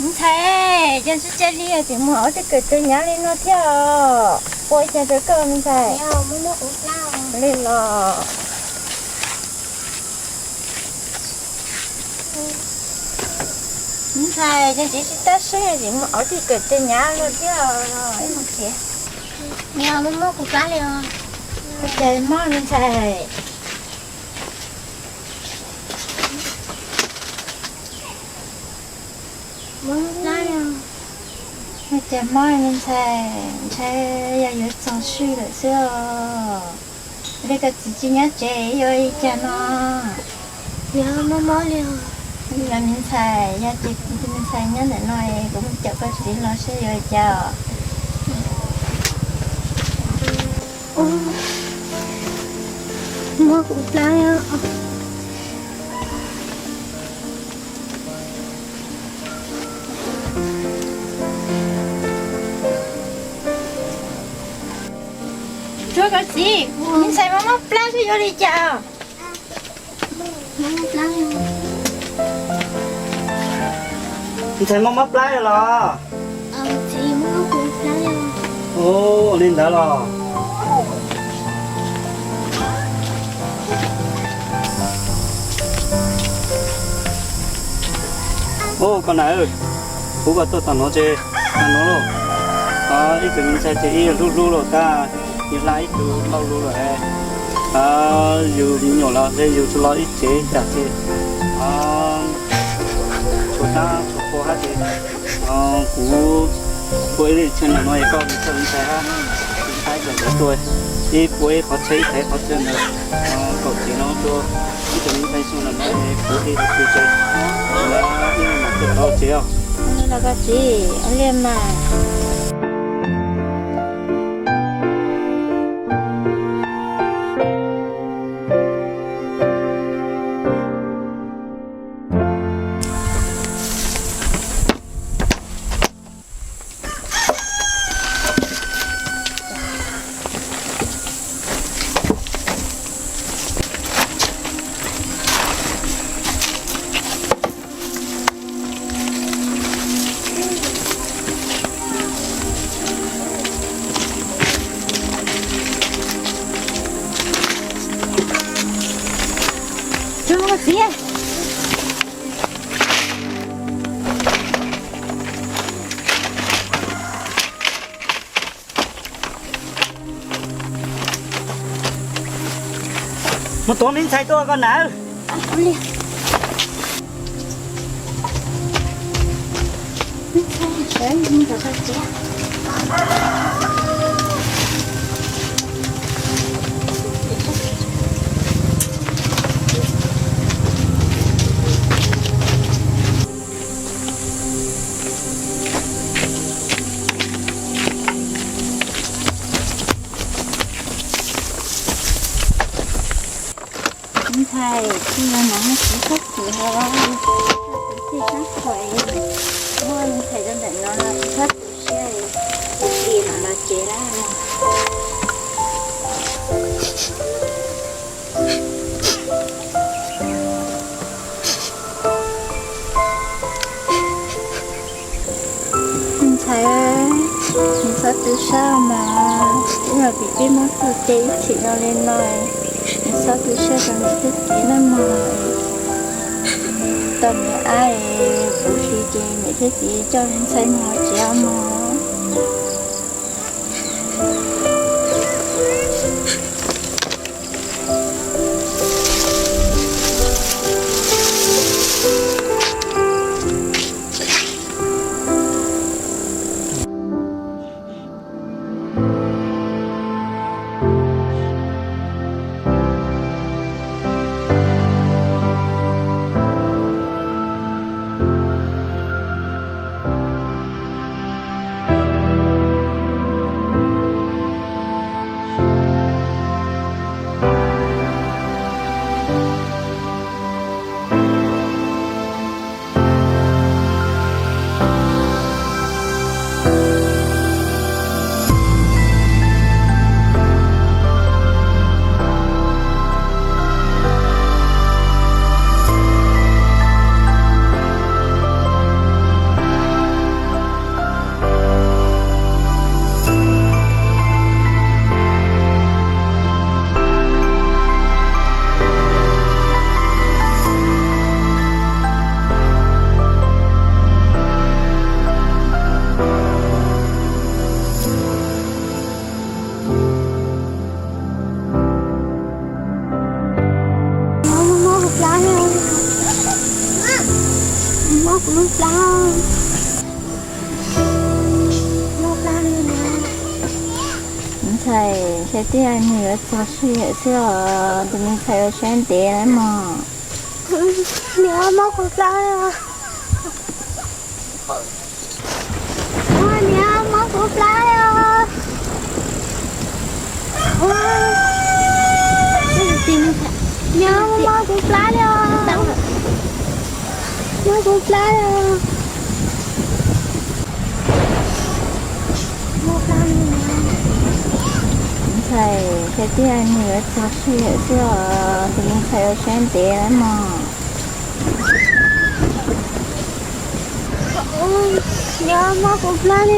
Me ntxhais, cas tsis cia li tseem muaj ob tug kawm tes hnyav li no thiab os? Ua cas rau koj me ntxhais? Li los. Me ntxhais, cas tsis tab seeb tseem muaj ob tug kawm tes hnyav li thiab os? Cas mob me ntxhais. Cas mob me ntxhais, ntshai yog yuav txog swj lawm xwb os. Li koj txiv tsis nyob tsev yuav li cas no? Yog mob mob li os. Me ntxhais, yog ces kuv tus me ntxhais nyob ntawm no es kuv mus caum koj txiv los seb yuav li cas os. Mob kuv plab. Tsuag koj txiv, me ntxhais mob mob plab seb yuav li cas. Me ntxhais mob mob plab los? Ua li ntawd los? Ua koj na, kuv kom tuaj tom no ces, tom no lauj. Ib tug me ntxhais ces ib hlub hlub los tag, yus hla ib tug tau lus lawm. Yus me nyuam los ces yus tsuas los ib tsev ib tsam ces tshuav tab tshuav qhua hab ces kuv ua ib lub chaw no es koj mus txhawb me ntxhais hab, tus ntxhais kom lawv tuaj ib puab ib qhov tsheb ib thaiv qhov chaw ntawd kaum tsev no rua ib tug me ntxhais xyoo no es puv hli rau tsev, ib mam tuaj rau tsev os. Los koj txiv, ua li mas. Mus tuav me ntxhais tuaj koj na. Ntxhais, tsis yog nam txiv txhob txwm hlo, txiv sab khuam, muaj ntxhais rau ntawm no tsis txhob tu siab, txiv mam los tsev lawm. Ntxhais, tsis txhob tu siab mas, ib yam li peb muab txuj ci ib chim zoo li no, tsis txhob tu siab rau niam thiab txiv nawb mog. Tau niam ab es puv hli ces niam thiab txiv coj ntxhais mus tsev mog. Kuv lub plab, lub plab li na. Ntxhais, ntshe twb yog nws yuav txog sij hawm xwb os, tus me ntxhais ua siab ntev lawm mog. Niam, mob kuv plab os. Niam, mob kuv plab os. Niam, mob kuv plab os. Mob kuv plab os. Ntxhais, ntshe twb yog nws yuav txog sij hawm xwb os, tus me ntxhais ua siab ntev lawm mog. Niam, mob kuv plab li.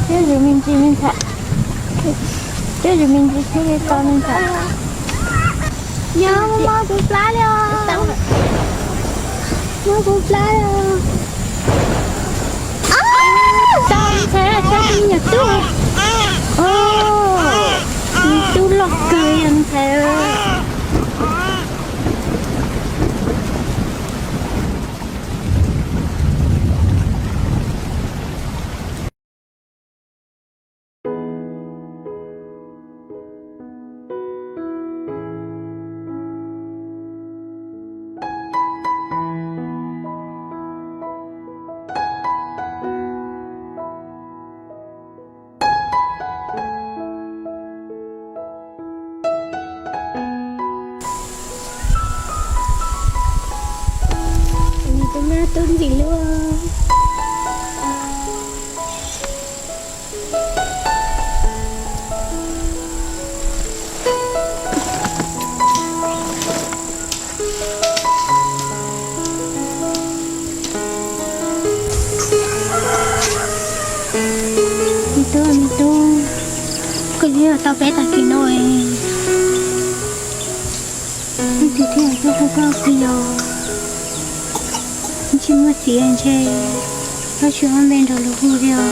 Coj zus me ntsis me ntxhais, coj zus me ntsis thiaj li tau me ntxhais. Niam, mob kuv plab li os. Mob kuv plab li os. Tau ntxhais, tau me nyuam tub. Tub loj kawg yog ntxhais. Tus me tub ntxim hlub. Me tub, me tub, koj yuav tau peb tag kis no es leej twg thiaj tuaj hu koj ua txiv os? Tsis muaj txiv ntshe koj tsis muaj npe nrog luag hu li os.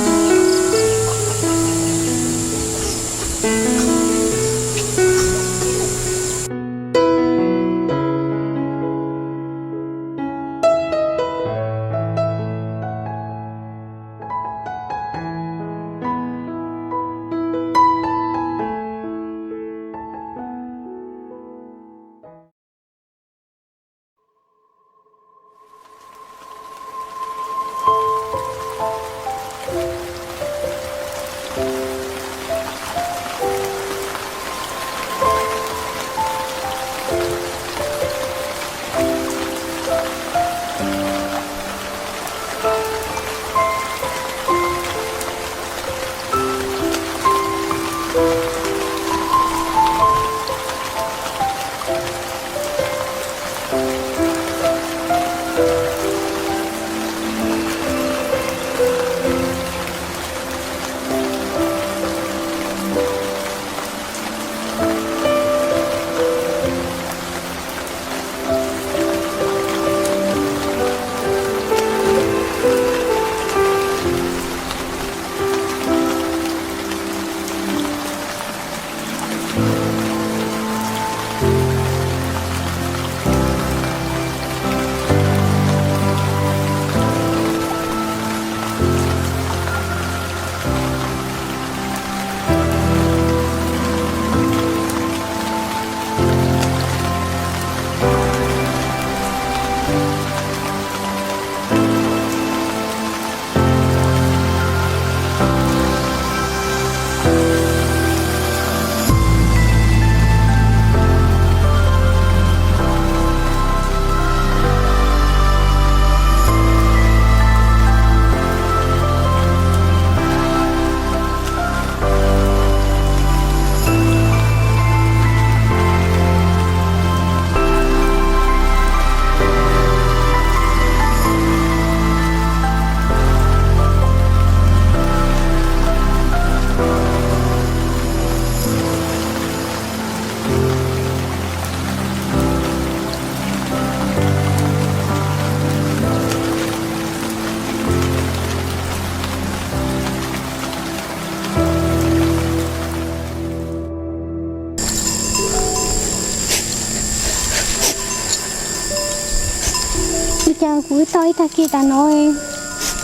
Cas kuv tau ib tag kis tas no,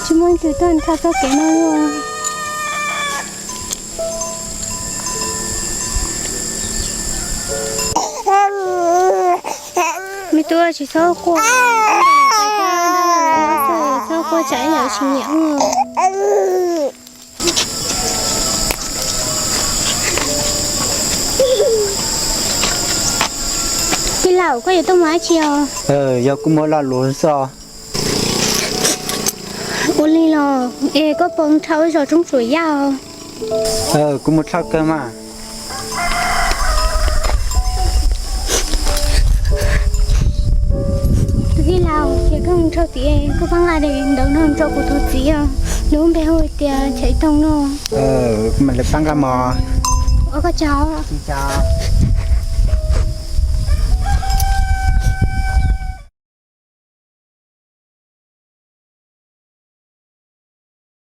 tsis muaj leej twg tuaj nrhaj txoj kev no li. Me tub, tsis txhob quaj, txhob quaj tsam ib yam tsis nyiam wb. Tij laug, koj yuav tuaj mus dab tsi os? Yog kuv mus ua lo lus xwb. Ua li los es koj puas dhau ib zos Roob Tsuas Yaj? Kuv mus dhau kawg mas. Tus tij laug, ces koj mus dhau tid, koj pab nqa daim ntawv no rau kuv tus txiv os, nws lub npe hu tias Chaiv Toog no. Kuv mam li pab nqa mog. Ua koj tsaug.